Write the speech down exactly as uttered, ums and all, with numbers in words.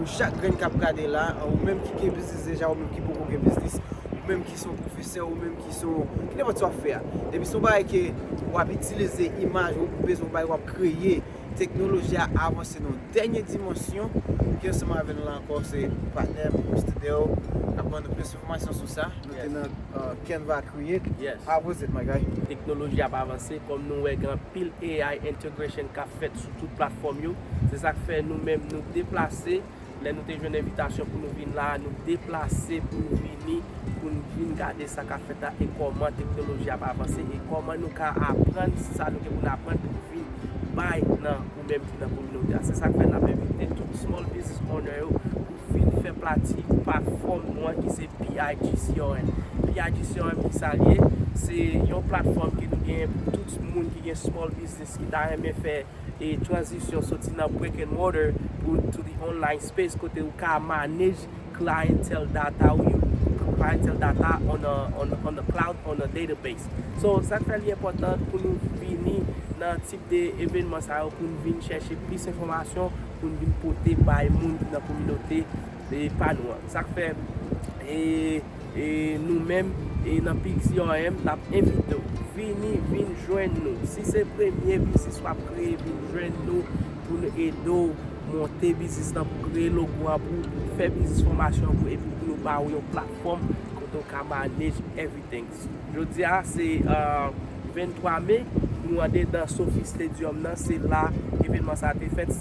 Chak grenn k ap gade la, ou menm ki gen biznis deja, ou menm ki poko gen biznis, ou menm ki se yon pwofesè, ou menm ki se yon, ki nenpòt sa w ap fè a. Depi se yon bagay ke w ap itilize imaj ou, ou bezwen yon bagay w ap kreye, teknoloji a avanse nan yon dènye dimansyon. Ki ansanm avè nou la ankò, se patnè m, Mister Deo, k ap ban nou plis enfòmasyon sou sa. Nou te nan uh, Canva Create. Yes. How was it, my guy? Teknoloji ap avanse, kòm nou wè gen anpil A I integration k ap fèt sou tout platfòm yo. Se sa k fè nou menm nou deplase. Lè nou te jwenn envitasyon pou nou vin la, nou deplase pou nou vini, pou nou vin gade sa k ap fèt la e kòman teknoloji ap avanse e kòman nou ka aprann sa nou gen pou n aprann pou nou vin bay nan ou menm ki nan kominote a. Se sa k fè n ap envite tout small business owner yo pou vin fè pati platfòm nou an ki se P I G C R M. P I G C R M ki sa l ye? Se yon platfòm ke nou genyen pou tout moun ki gen small business ki ta renmen fè e tranzisyon soti nan brick and mortar pou to the online space kote ou ka manage clientele data ou yo, clientele data on a, on, on the cloud, on a database. So sa k fè li enpòtan pou nou vini nan tip de evenman sa yo pou n vin chèche plis enfòmasyon pou n vin pote bay moun ki nan kominote e pa nou an. Sa k fè e e nou menm e nan P I G C R M n ap envite w vini, vin jwenn nou. Si se premye biznis w ap kreye, vin jwenn nou pou nou ede w monte biznis lan, pou kreye logo a pou w, pou fè biznis fòmasyon pou epi pou nou ba w yon platfòm kote w ka manage everything. Jodi a se uh, venntwa me, nou andedan Sophie Stadium nan, se la evenman sa te fèt.